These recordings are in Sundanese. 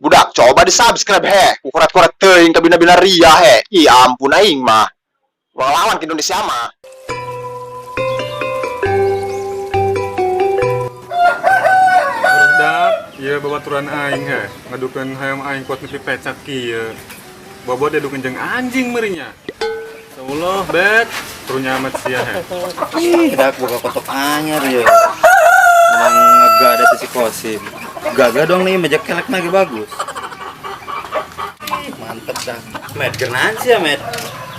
Budak, coba di subscribe he. Kukoret-koret teuing kabina-bina ria he. Ih, ampun aing mah. Urang lawan ke Indonesia mah. Barudak, ieu babaturan aing he, ngadukeun hayam aing kuat nepi pecat kieu. Bobo diadukeun jeung anjing meureun nya. Insyaallah, bet, karunya amat sia he. Ih, dak boga kotok anyar ya. Menang ngegada tuh si Kosim. Gagah dong nih, meja kelek lagi bagus. Ih, mantep dah. Met, genahan sih ya, Met.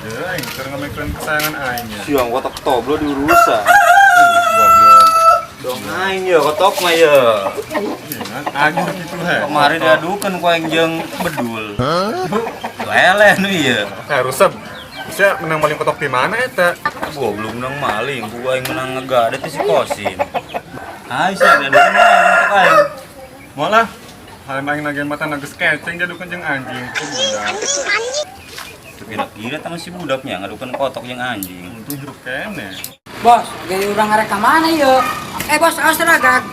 Ya, aing keur ngamekeun kesayangan aing ya. Siang kotok toblo diurusan. Goblok. Dong aing ya, kotok mah ya. Iya, anjing gitu he. Kemarin diadukan ku aing jeung bedul. Leleh nu ieu. Eh, rusep. Sia menang maling kotok di mana eta? Goblok menang maling, ku aing menang ngegada tuh si Kosim. Ayo sih, diadukan aing kotok aing. Moal lah. Hayam aing nage mata nages keceng diadukeun jeung anjing. Ku budak. Kira-kira tama si budaknya ngadukan kotok jeung anjing. Untung hirup kene. Bos, jadi urang ngarek ka mana yeuh? Eh bos, awas ragag.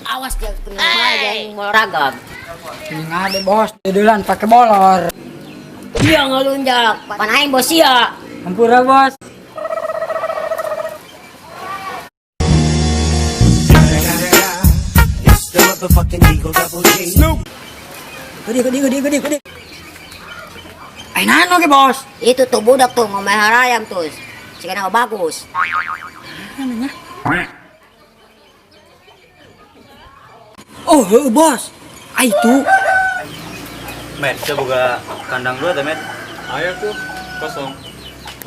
Awas dia kena aja yang mau ragag. Ini ada bos, tiduran pakai bolor. Dia ngelunjak, pan aing bos sia. Hampura bos. Gede, gede, gede, gede, gede. Ay, nano ke bos? Itu tuh budak tuh ngomel ayam tuh. Sikana bagus. Namanya? Oh, heuh, bos. Ah, itu. Met, saya boga kandang dua teh, Met. Aya tuh kosong.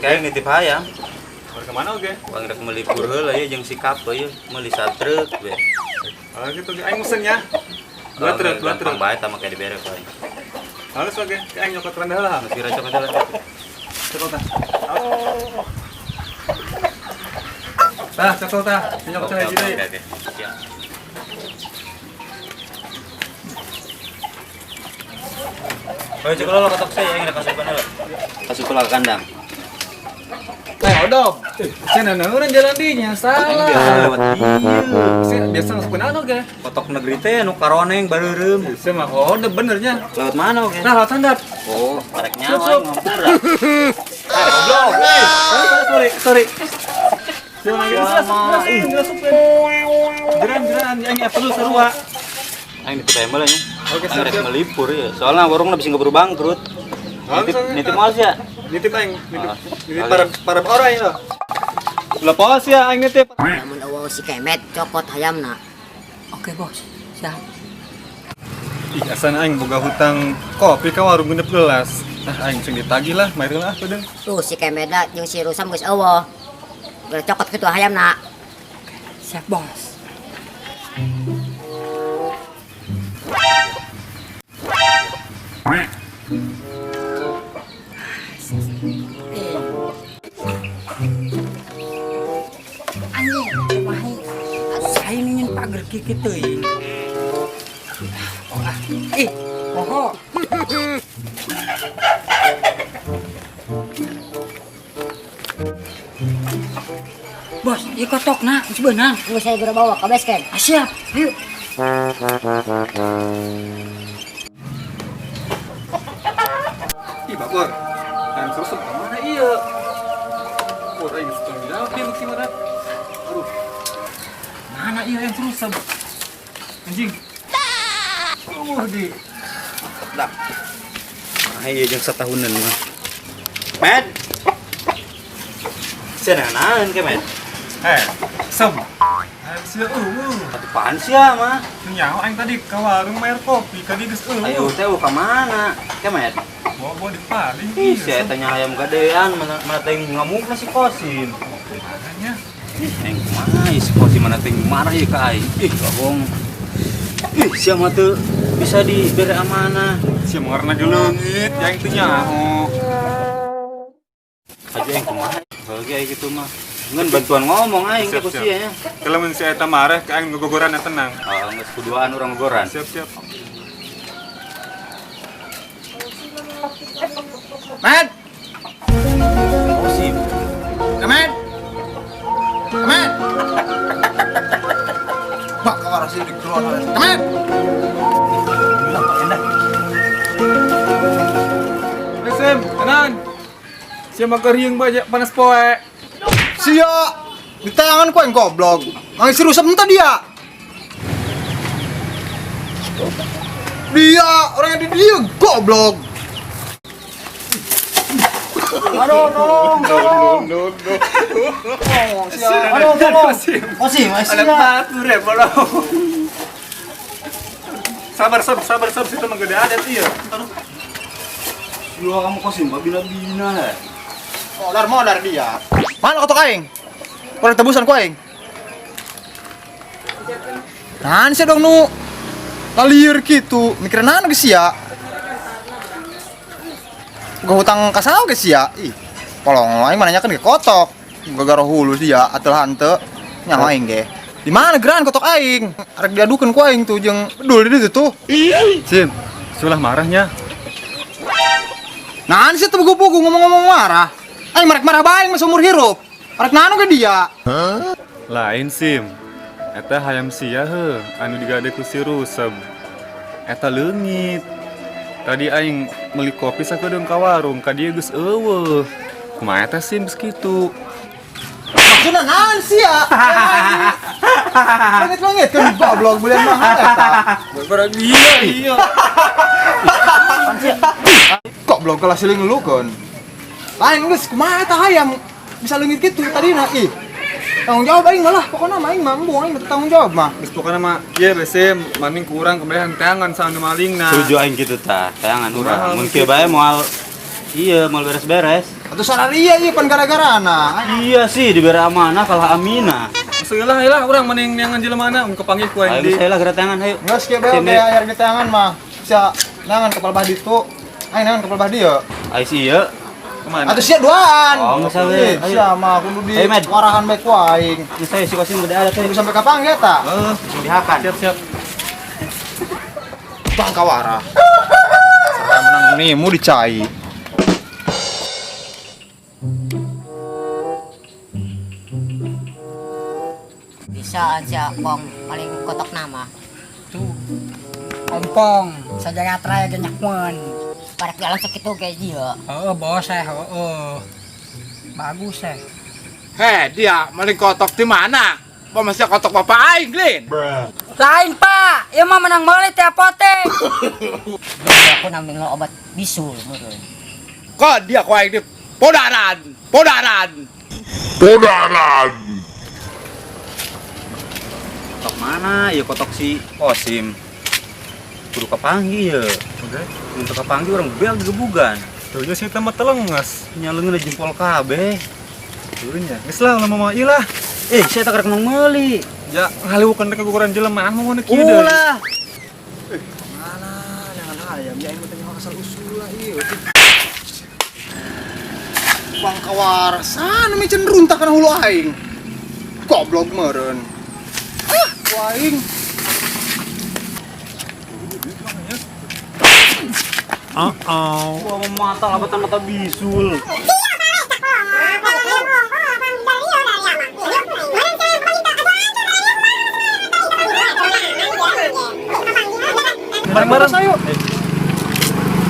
Kayak nitip hayam. Bari ka mana oge? Urang rek meuli pur heula ye jeung si Kape ye, meuli satruk we. Kalau gitu ge aing mesen ya. Dua truk, dua truk. Gampang bae tah make dibere ku aing. Halus oge, ke aing nyokot rendah lah. Geus kira cokot heula. Cokot tah. Tah, cokot tah. Nyokot Oke, hiji oke, deui. oke, oke. Siap. Oh, cek lo kotok saya yang kasupan heula. Kasupan ke kandang. Eh, odop. Sia nanaeunan jalan dinya, salah. Aing biasa lewat dieu. Sia biasa ngasupkeun anu ge. Kotok negeri teh nu karoneng bareureum. Sia mah odop benernya. Lewat mana oge? Nah, lewat handap. Oh, parek Sup, nyawa sup. aing ngampura. Eh, goblok. Eh, sorry, sorry, sorry. Sia mah geus Ih. ngasupkeun. Jeran, jeran, aing apa lu sarua. Aing nitip ayam heula nya. Oke, Aing siap, rek siap. melipur ya. Soalnya warungna bisa ngeburu bangkrut. Nitip nitip males ya? Nitip aing, nitip. Ah. Nitip para para orang ya. Lepas ya aing nitip. Lamun eueuh si Kemet cokot hayamna. Oke bos, siap. Ih, asan aing boga hutang kopi ka warung genep gelas. Ah, aing sing ditagih lah, mari lah kudeung. Tuh si Kemet da jeung si Rusam geus eueuh. Geus cokot kitu hayamna. Siap bos. Anjing, kumaha? Saya ingin pagar kiki teuing. Oh, ah. Ih, poho. Bos, ieu kotokna geus beunang. Geus saya geura bawa ka base camp. Ah, siap. Ayo. Ih, babor. Aing terus ka mana ieu? Bor aing geus tanggung jawab ieu beuki mana. Aduh. Mana ieu yang terus? Anjing. Oh, di. Dak. Ah, iya jeung satahunan mah. Met. Sia naon ke, Met? Eh, sem. Aing sia eueuh. Apaan sia mah? Nyaho aing tadi ka warung bayar kopi, kadi geus eueuh. Ayo teh ka mana? Ke, Met? Bawa-bawa di paling. Ih, sia eta nya hayam gadean, mana mana teh ngamukna si Kosim. Makanya. Ih, aing kumaha ieu si Kosim mana teh marah ieu ka aing. Ih, bohong. Ih, sia mah teu bisa dibere amanah. Sia mengarna geleungit, aing teu nyaho. Aja aing kumaha? Bagi aing kitu mah. Ngan bantuan ngomong aing Siap, ke siap. sia nya. Kalau mun si eta marah ke aing ngegogoran eta tenang. Ah, geus kuduaan urang gogoran. Siap, siap. Met, Kosim. Kemet. Kemet. Bak kawar sih keluar. Kemet. Sia mah geriung banyak panas poe. Sia di tangan ku aing goblok. Mang si Rusem entah dia. Dia orang yang di dia goblok. Aduh, tolong, tolong. Tolong, sia. Aduh, tolong. Kosim, Ada batur ya, bolong. Sabar, sabar, sabar, sabar, situ mah gede adat iya. Aduh. Lu kamu Kosim, bina-bina ya. Modar, modar dia. Mana kotok aing? Kurang tebusan ku aing. Nah, sih dong nu lalieur gitu, mikirin naon geus sia. Gua hutang ka saha geus sia. Ih, polong aing mah nanyakeun ke kotok. Gagaro hulu sia atuh hanteu. Nyaho aing ge. Di mana geran kotok aing? Arek diadukeun ku aing tuh jeung bedul di ditu tuh. Sim, sulah marahnya. Nah, sih tuh buku-buku ngomong-ngomong marah. Aing marek marah bae mah seumur hirup. Arek naon ke dia? Lain Sim. Eta hayam sia heuh anu digade ku si Rusem. Eta leungit. Tadi aing meuli kopi sakedeung ka warung, ka dieu geus eueuh. Kumaha eta Sim geus kitu? Maksudna naon sih ya? Langit-langit kan goblok belian mahal eta. Iya, iya. Goblok kelas siling lu kan. Lain geus kumaha eta hayam bisa leungit kitu tadina ih. Tanggung jawab aing malah pokoknya mah aing mah embung aing mah tanggung jawab mah. Geus pokona mah ieu we Sim, maning kurang kemudian tangan sama nu malingna. Setuju aing kitu tah, tayangan urang. Kumaha Mun gitu? kieu bae moal iya, moal beres-beres. Atuh sararia ieu pan gara-garana. Iya sih, dibere amanah kalah Amina. Segala lah urang mending neangan jelema mun kepanggil ku aing Ayo di. saya lah geura tangan, ayo. Geus kieu bae Sini. oge aya di tangan mah. Bisa nangan kepala bah ditu. Aing nangan kepala bah dieu. Ayo sih ieu. Kemana? Atuh sia duaan. Oh, nggak salah. Ih, Ayo. sia mah kudu di Ayo, Med. warahan bae ku aing. Geus saya si Kosim gede ada teh. Kudu sampai kapan ge eta? Heeh, Dihakan. siap siap. Bangka warah. Serta menang nih, mu dicai. Bisa aja kong paling kotok nama. Tuh. Ompong, sajagat raya genyak mun. Parek jalan segitu kayak dia. Heeh, bos eh, heeh. Bagus eh. Heh, dia maling kotok di mana? Apa masih kotok bapak aing, Lin? Lain, Pak. Ieu mah menang meuli teh apotek. Jadi aku namanya obat bisul meureun. Kok dia ku aing di podaran, podaran. Kotok mana? Ya kotok si Kosim. Kudu kapanggih ya. Oke. Untuk kapanggih orang bel digebugan. Tuh nya sih mah telengas. Nyaleungeun jempol kabeh. Turunnya. Geus lah ulah mama ieu lah. Eh, saya tak rek meuli. Ya ngaliwukeun rek ukuran jelema mah ngono kieu deui. Ulah. Mana jangan hayam ya aing mah teh asal usul lah ieu. Bangka warasan micen runtah kana hulu aing. Goblok meureun. Ah, ku aing. Gua mau mata labatan mata bisul. Bareng-bareng ayo.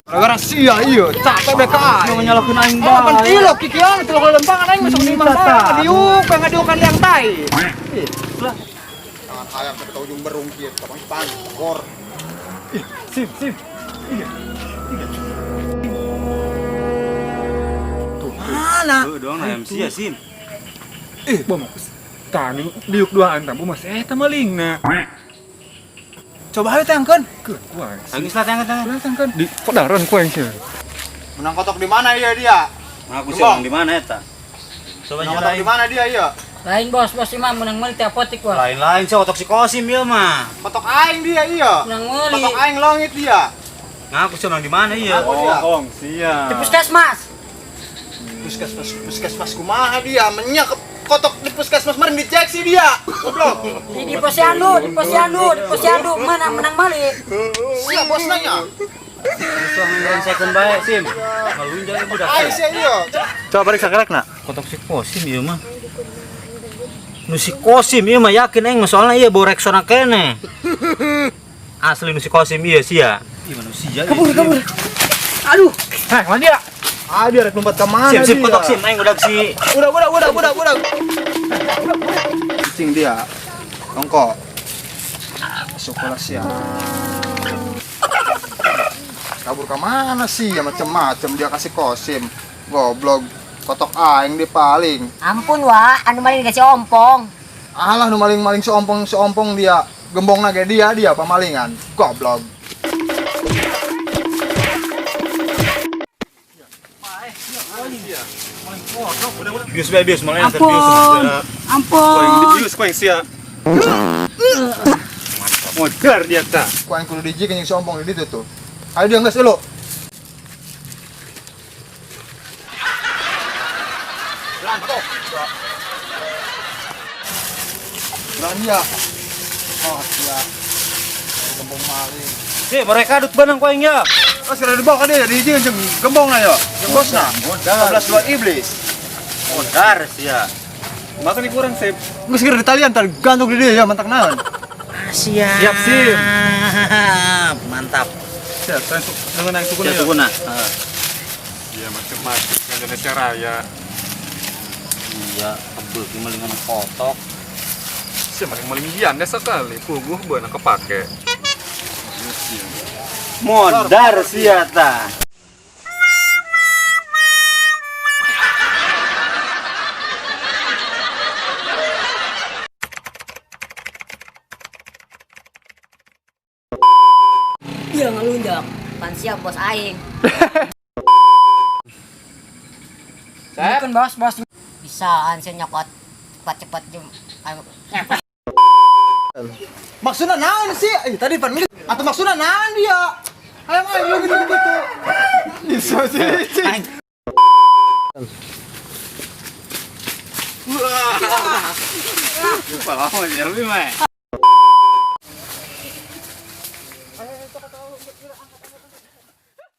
Gara-gara sia ieu, capek bae ka aing. Menyalahkeun aing Eh, pan tilok kikian, tilok lempangan aing masuk di imah bae, ngadiuk, pengen ngadiukan liang tai. Lah. Tangan hayam sampai ke ujung berung kieu, kapan pagi, gor. Sim, sim. Mana? Tuh doang ayam sia sim. Eh, bom. Tah nu diuk duaan tah mas eta malingna. Coba ayo tangkeun. Keun ku aing. Aing geus lah tangan tangan. Ulah tangkeun di podaran ku aing sih. Menang kotok di mana iya dia? Nah, aku sih orang di mana eta? Coba Menang kotok di mana dia iya? Lain bos, bos imah menang meuli teh apotek bos. Lain-lain sih kotok si Kosim ieu mah. Kotok aing dia iya. Menang meuli. Kotok aing longit dia. Nah, aku sih orang di mana iya? Aku dia. Bohong sia. Di puskesmas. Puskesmas puskesmas kumaha dia? Menyak kotok di puskesmas meren dicek sih dia. Goblok. Di posyandu, di posyandu, di posyandu mana menang meuli. Sia bos nanya. Langsung second bae sim. Maluin jalan budak. Aing sia iya. Coba periksa kelekna. Kotok si Kosim ieu mah. Nu si Kosim ieu mah yakin aing mah soalna ieu bau Rexona keneh. Asli nu si Kosim ieu sia. Ih manusia. Kabur kabur. Aduh, Heh, mana dia? Ah, dia rek lompat ke mana Sim, sim, dia? kotok sim, aing udah si. Udah. Cing dia. Tongkok. Masuk kelas ya. Kabur ke mana sih? Ya macem-macem dia kasih Kosim. Goblok. Kotok aing dia paling. Ampun wa, anu maling ge si Ompong. Alah nu maling-maling si ompong dia. Gembong nage dia pamalingan. Goblok. Bius bae bius, maling bius. Ampun. Bius kau yang sia. Modar dia ta. Ku aing kudu dijieun jeung si ompong di ditu tuh. Ayo dia geus elo. Berani ya. Oh, dia. Gembong maling. Si, mereka adut benang ku aing ya. Oh, sudah dibawa ka dia, dijieun jeung gembong na yo. Jeung bosna. 11 dua iblis. Modar sia. Masa nih kurang sip. Geus geura ditalian tar gantung di dia ya mantak naon. Siap. Siap sim. Mantap. Siap, saya dengan yang sukuna Ya ya. sukuna. Iya macam-macam Indonesia Raya. Iya, kebel ki malingan kotok. Sih maling-maling gian deh sekali. Puguh beunang kepake. Modar sia ta. Iya ngelunjak. Pan siap bos aing. Bukan bos, bos. Bisaan sih nyokot cepat-cepat jem. Maksudnya naon sih? Eh, tadi pan atau maksudnya naon dia? Ayo ayo lu gitu gitu. Bisa sih. Lupa lama jelmi mah.